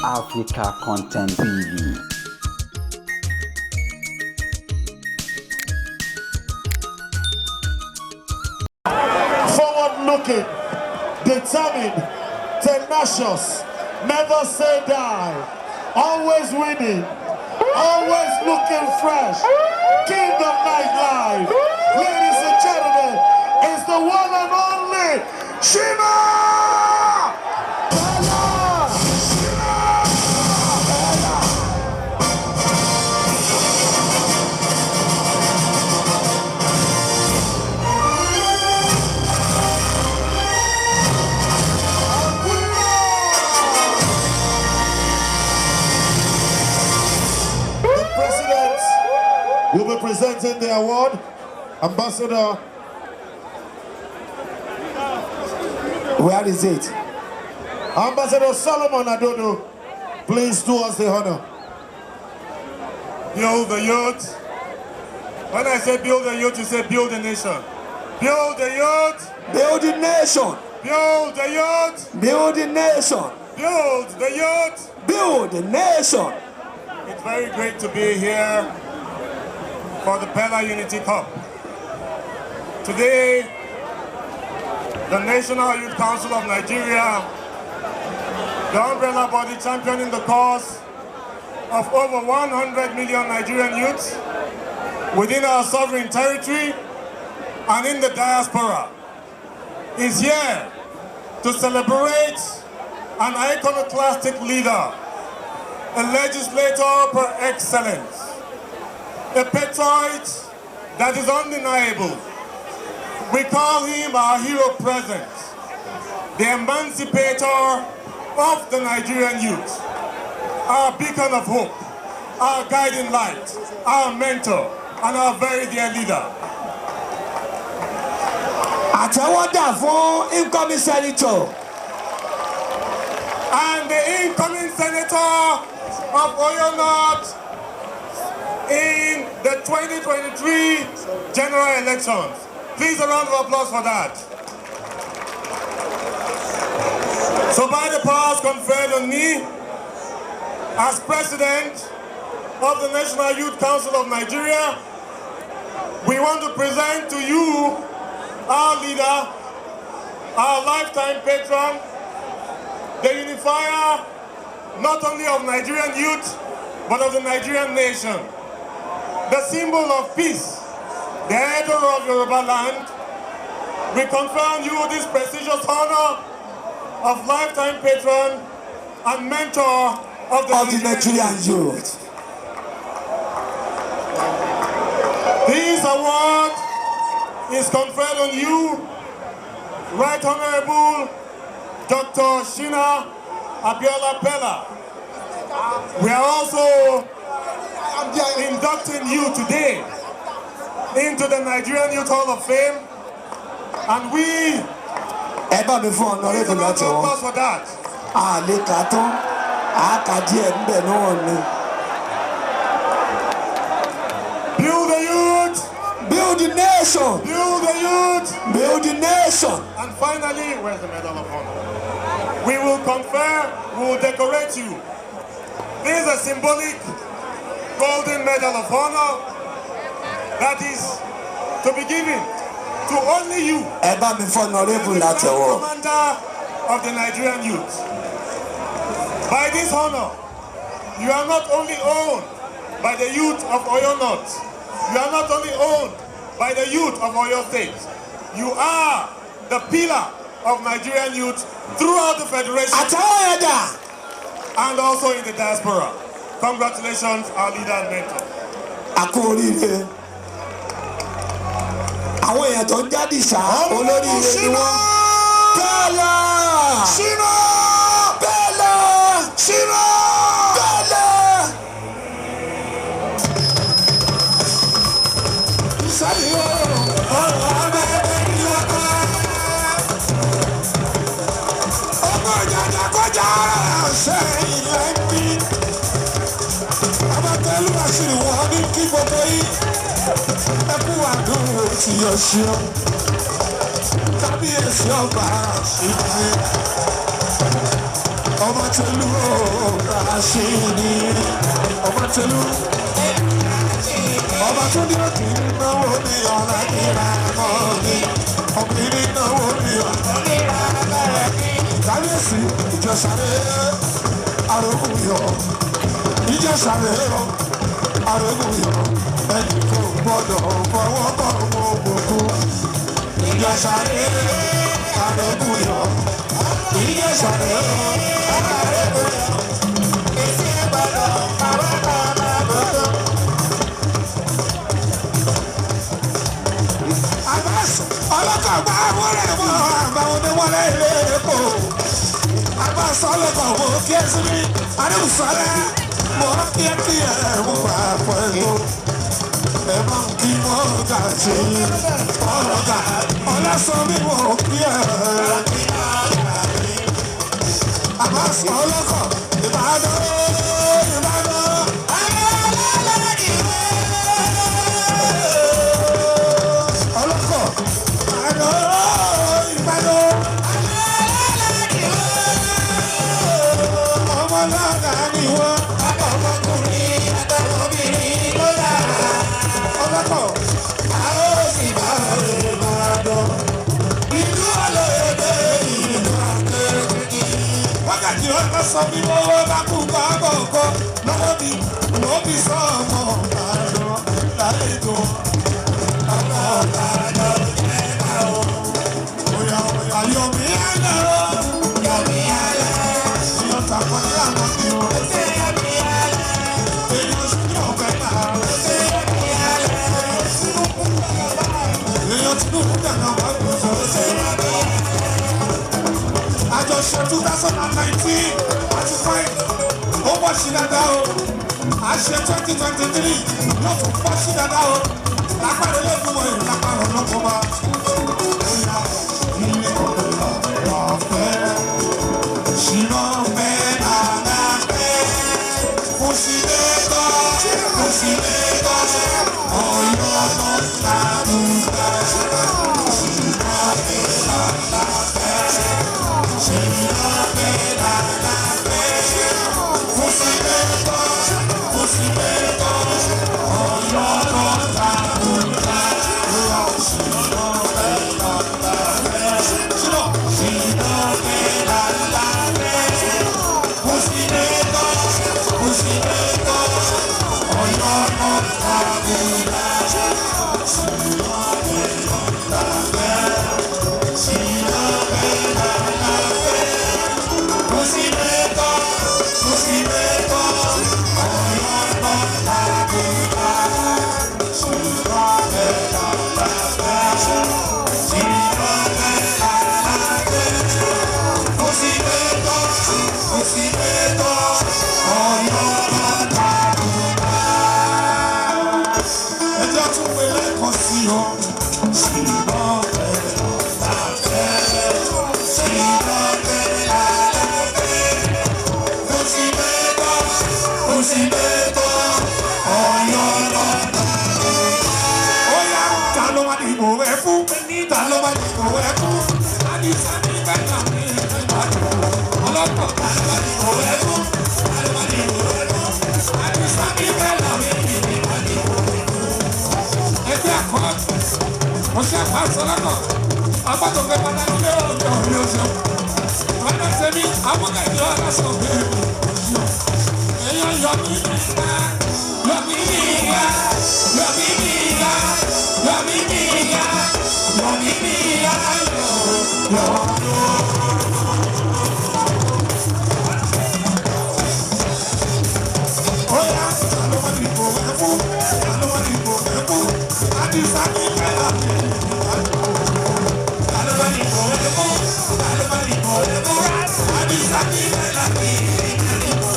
Africa Content TV. Forward looking, determined, tenacious, never say die, always winning, always looking fresh, king of nightlife. Ladies and gentlemen, is the one and only Shina! Bella! Shina! The president will be presenting the award. Ambassador. Where is it? Ambassador Solomon Adodo, please do us the honor. Build the youth. When I say build the youth, you say build the nation. Build the youth. Build the nation. Build the youth. Build the nation. Build the youth. Build the nation. It's very great to be here for the Peller Unity Cup. Today, the National Youth Council of Nigeria, the umbrella body championing the cause of over 100 million Nigerian youths within our sovereign territory and in the diaspora, is here to celebrate an iconoclastic leader, a legislator per excellence, a patriot that is undeniable. We call him our hero present, the emancipator of the Nigerian youth, our beacon of hope, our guiding light, our mentor, and our very dear leader. Àtẹ́wọ́ dà fún incoming senator. And the incoming senator of Oyo North in the 2023 general elections. Please, a round of applause for that. So by the powers conferred on me as president of the National Youth Council of Nigeria, we want to present to you our leader, our lifetime patron, the unifier not only of Nigerian youth, but of the Nigerian nation, the symbol of peace, the head of Yoruba land. We confer on you this prestigious honor of lifetime patron and mentor of the Of the Nigerian youth. This award is conferred on you, Right Honorable Dr. Shina Abiola Peller. We are also inducting you today into the Nigerian Youth Hall of Fame, and we Ẹ bá mi fún please honorable a round of látẹ̀wọ́. applause for that. A lè kà á tán, a kà díẹ̀ níbẹ̀ náà ni. Build the youth, Build the nation. build the youth, Build the nation. and finally, where's the Medal of Honor? We will confer, we will decorate you. This is a symbolic golden medal of honor that is to be given to only you, Ẹ bá mi fún honorable the látẹ̀wọ́. commander of the Nigerian youth. By this honor, you are not only owned by the youth of Oyo North, you are not only owned by the youth of Oyo State, you are the pillar of Nigerian youth throughout the Federation Àtẹ́wọ́ yẹn dà. and also in the diaspora. Congratulations, our leader and mentor. A kú oríire. Àwọn èèyàn tó ń jáde ṣá olóríire ni wọ́n. Peller! Shina! Peller! Shina! Peller! Ìsọ̀yìn o, ọ̀rọ̀ abẹ́rẹ́ ní ọkọ̀. Ọmọ ìjàjà kọjá ṣe ilẹ̀ ń bí. Ọba tẹ́lú àṣírí wọn ní kí gbogbo yìí. Ẹ kú àdúró tí yọ ṣeun. Kábíyèsí ọba àṣírí. Ọba Tolú Rashidi. Ọba Tolú. Ọba tó ní òkè náwó ní ọ̀la níra mọ́ mi. Ọkùnrin náwó ní ọ̀la níra mọ́ mi. Kábíyèsí Ìjẹ̀ṣàrẹ́ Arógúnyọ̀. Ìjẹ̀ṣàrẹ́ Arógúnyọ̀. Ẹnì kò gbọ́dọ̀ fọwọ́ bọ̀ wọ́n gbogbo. Ìjẹ̀ṣàrẹ́ Arógúnyọ̀. Ìjẹ̀ṣàrẹ́ Arógúnyọ̀. Èsì gbọ́dọ̀ fọwọ́ bọ̀ wọ́n gbogbo. Ọlọ́kọ̀ bá wọlé mọ́ àbáwọn ní wọlé ilé epo. Àbáṣọ ọlọ́kọ̀ mo kí ẹ sí mi, àdébùsọ̀lẹ̀ mo kí ẹ kí ẹ mo bá fọ ètò. Ẹ máa ń kí mọ́gà sí ọ̀gá ọlọ́sọ mi mo kí ẹ. Àbáṣọ ọlọ́kọ̀ Ìbàdàn Ìbàdàn. Ọlọ́kọ̀. Sọ mi lọ́wọ́ bá kú gbàgbọ́ lọ́wọ́ mi ló fi sọ ọmọ Ìbàdàn lálejò ọmọ Ìbàdàn jẹ́ ká o. Oya oya yomi alẹ́ o yomi alẹ́ èèyàn tàpọ̀ ní àná mi o. Yomi alẹ́ èèyàn sí ọ̀fẹ́ náà. Yomi alẹ́ èèyàn Tinubu dàgbà wà gbọ́dọ̀. Àjọṣe 2019 àti 5 ó bọ́ sí dáadáa o. Àṣẹ 2023 yóò tún bọ́ sí dáadáa o. Lápá ilé ìgbìmọ̀ yìí lápá ọlọ́kọ̀ wa. Oya ilé ọ̀fẹ́ ṣìnà fẹ́ dáadáa fẹ́. Fúnṣilétọ́ fúnṣilétọ́ Ọ̀yọ́ tó ládùúgbà. Ṣìnà fẹ́ dáadáa fẹ́. Ṣìnà fẹ́ dáadáa fẹ́. Fúnṣilétọ́ fúnṣilétọ́ Ọ̀yọ́ tó ládùúgbà. Ṣìnà fẹ́ dáadáa fẹ́. Ṣìnà fẹ́ dáadáa fẹ́. Fúnṣilétọ́ fúnṣilétọ́ Ọ̀yọ́ tó ládùúgbà. Ṣìnà fẹ́ dáadáa fẹ́. Ṣìnà fẹ́ dáadáa fẹ́. Fúnṣilétọ́ fúnṣilétọ́ Ọ̀yọ́ tó ládùúgbà. Ṣìnà fẹ́ dáadáa fẹ́. Ṣìnà fẹ́ dáadáa fẹ́. Fúnṣilétọ́ fúnṣilétọ́ Ọ̀yọ́ tó ládùúgbà. Ẹ jẹ́ tún pé lẹ́ẹ̀kan sí o. Ṣìnà fẹ́ dáadáa fẹ́. Ṣìnà fẹ́ dáadáa fẹ́. Fúnṣilétọ́ fúnṣilétọ́ Ọ̀yọ́ tó ládùúgbà. Ó yá, ta ló wá dìbò ẹ fún? Ta ló wá dìbò ẹ fún? Àdìsá ní bẹ́ẹ̀ ní Ìbàdàn. Ọlọ́pàá ta ló wá dìbò ẹ fún? Ta ló wá dìbò ẹ fún? Àdìsá ní bẹ́ẹ̀ ní Ìbàdàn. Ẹgbẹ́ àkọ́, mo ṣe àpá sọ́lọ́kọ̀, agbádùn fẹ́ padà nílé ọjọ́ orí oṣù. Ọ̀nà tẹ̀mí, amúgàjọ́ aláṣọ bẹ́ẹ̀ mi. Èèyàn yọ mí nígbà, yọ mí nígbà, yọ mí nígbà, yọ mí nígbà, yọ mí nígbà, yọ yọ. Oya, ta ló wá dìbò ẹ fún? Ta ló wá dìbò ẹ fún? Àdìsá ní bẹ́ẹ̀ ní Ìbàdàn. Ta ló wá dìbò ẹ fún? Ta ló wá dìbò ẹ fún? Àdìsá ní bẹ́ẹ̀ ní Ìbàdàn.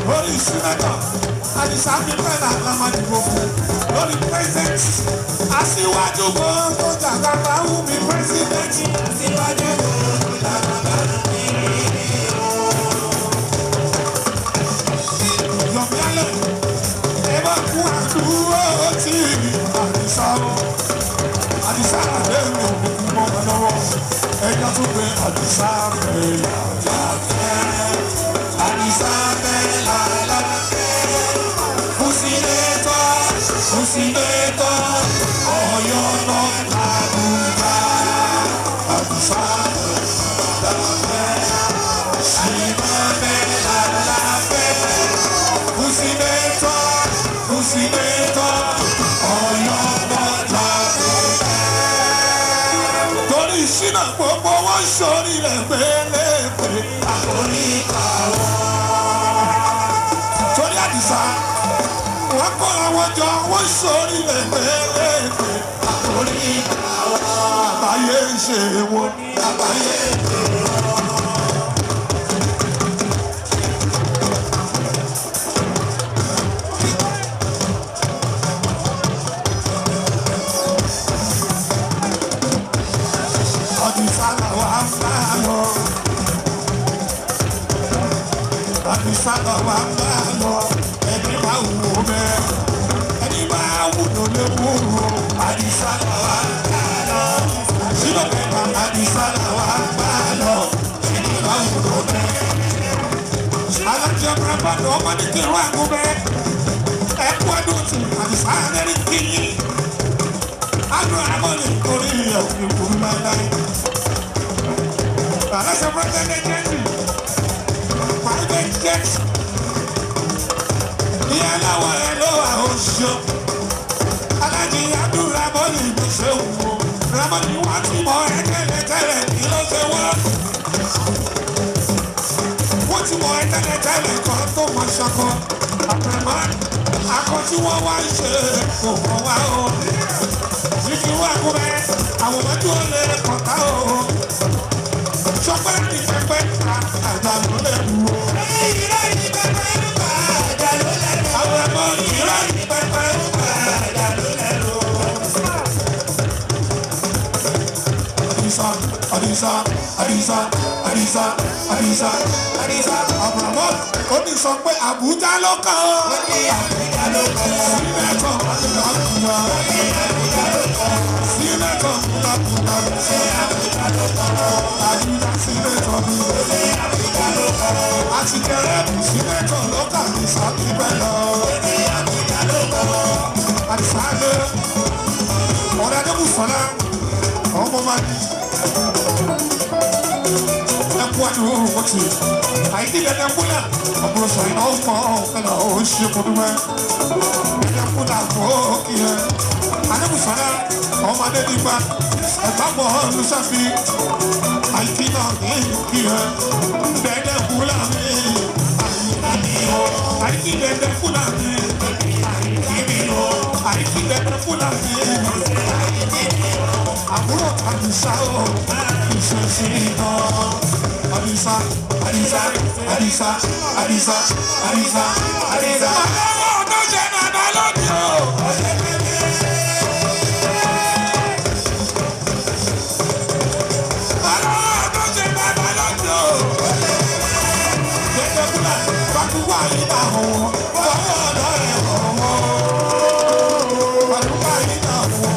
Lórí sínétọ̀, Àdìsá ní bẹ́ẹ̀ la máa dìbò fún. Lórí president, aṣíwájú gbogbo jàgàbá wù mí president. Aṣíwájú gbogbo jàgàbá wù mí. Yomi Allen, ẹ bá kú àdúró tí Ẹja tún pé Àdìsá fẹ́ làlàfẹ́. Àdìsá fẹ́ làlàfẹ́. Fúsínétọ̀ Fúsínétọ̀ Ọ̀yọ́ náà làbújá. Àdìsá fẹ́ làlàfẹ́. Ṣìnà fẹ́ làlàfẹ́. Fúsínétọ̀ Fúsínétọ̀ Ọ̀yọ́ náà làbújá. Torí ṣínà gbogbo wọn sórí rẹ̀ pélépè àkórí àwọn. Torí Àdìsá wọ́n kóra wọn jọ wọ́n sórí rẹ̀ pélépè àkórí àwọn. Àbáyé ń ṣe wọn àbáyé ń ṣe wọn. Àdìsá làwa ń bá lọ. Àdìsá làwa ń bá lọ. Ẹni bá wù ó bẹ́ẹ̀. Ẹni bá wù ló lè wù ó. Àdìsá làwa ń bá lọ. Sínú pẹ̀lú Àdìsá làwa ń bá lọ. Ẹni bá wù ó bẹ́ẹ̀. Alájọ bàbá ọmọ ní kí n wá gún bẹ́ẹ̀. Ẹ kú ọdún tì Àdìsá lẹ́ni kí yín. Àdúrà mọ́lẹ̀ torí ẹ̀ òfin kúrú láíláí. Aláṣẹ president agency, private jet, ìyá aláwọ̀ ẹ̀ ló wà oṣù. Alájí àdúrà mọ́lẹ̀ ló ṣe wò. Ramọ́lì wá tí mọ ẹ tẹ́lẹ̀ tẹ́lẹ̀ kí ló ṣe wọ́n. Wọ́n ti mọ ẹ tẹ́lẹ̀ tẹ́lẹ̀ kan tó mọ ṣọkọ. Àpẹ̀mọ́ akọ tí wọ́n wá ń ṣe kò mọ̀ wá o. Ṣíkì wá kú bẹ́ẹ̀, àwọn ọmọdé ò lè kọ̀tà o. Sọpẹ́ ní pẹpẹ ta àjà ló lẹ́nu o. Ìrẹ́ ní pẹpẹ ta àjà ló lẹ́nu o. Àwọn ọmọ ìrẹ́ ní pẹpẹ ta àjà ló lẹ́nu o. Àdìsá Àdìsá Àdìsá Àdìsá Àdìsá Àdìsá Àbùràmọ́ ó ní sọ pé Àbújá ló kàn ó. Ó ní Àbújá ló kàn ó. Sílẹ̀tọ̀ Àbújá. Ó ní Àbújá ló kàn ó. Sílẹ̀tọ̀ Àbújá. Ó ní Àbújá ló kàn ó. Àbújá sílẹ̀tọ̀ mi. Ó ní Àbújá ló kàn ó. Àti jẹrẹ́bù sílẹ̀tọ̀ ló kà ní sàkíbẹ̀ lọ. Ó ní Àbújá ló kàn ó. Àdìsá lé ọ̀rẹ́ Adébùsọ̀lá ọmọ máa ní ẹkú àdúró wọ́tì àìdí dẹdẹ kúlà ọ̀bùrọ̀ sọ̀rọ̀ iná ọ̀pọ̀ ọ̀kẹ́là ó ṣe kúndùmẹ́ dẹdẹ kúlà fọ́ọ̀kì ẹ̀ Adébùsọ̀lá ọmọ adédìgbà ẹ̀gbàgbọ́ ọ̀lùsàfì àìdí náà ní kí ẹ̀ dẹdẹ kúlà mi àìdí dẹdẹ kúlà mi àìdí dẹdẹ kúlà mi àbúrò Àdìsá o ìṣesí iná Àdìsá Àdìsá Àdìsá Àdìsá Àdìsá Àdìsá. Àlọ́ ọ̀dọ́ ṣe bàbá lónìí o. Àlọ́ ọ̀dọ́ ṣe bàbá lónìí o. Jẹ́jẹ́ kúlà bàtúwà yìí náà wọ̀ fọwọ́ ọ̀dọ́ rẹ̀ wọ̀ bàtúwà yìí náà wọ̀.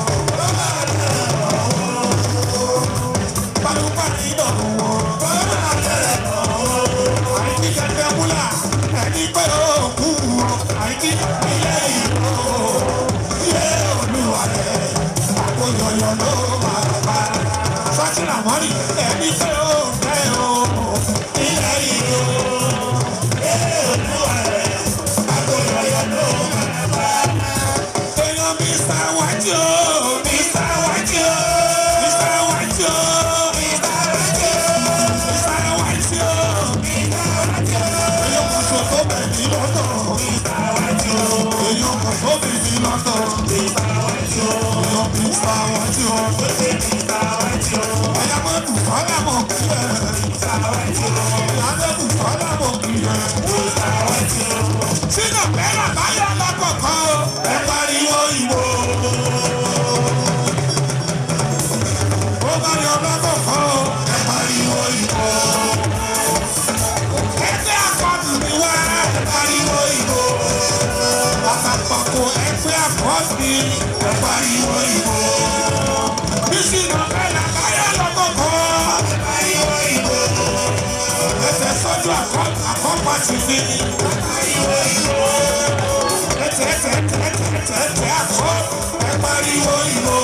Pariwo ìbò. Bísí náà fẹ́ làbáyá lọ́kọ̀ọ̀kan. Lójú àkọ́pàtì ni. Ẹ pariwo ìwò. Ẹtẹ ẹtẹ ẹtẹ ẹtẹ ẹtẹ ẹtẹ àkọ́. Ẹ pariwo ìwò.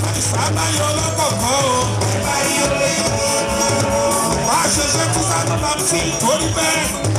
Àdìsá bá yọ lọ́kọ̀ọ̀kan o. Ẹ pariwo ìwò. Wàá ṣe ṣe 2015 torí bẹ́ẹ̀.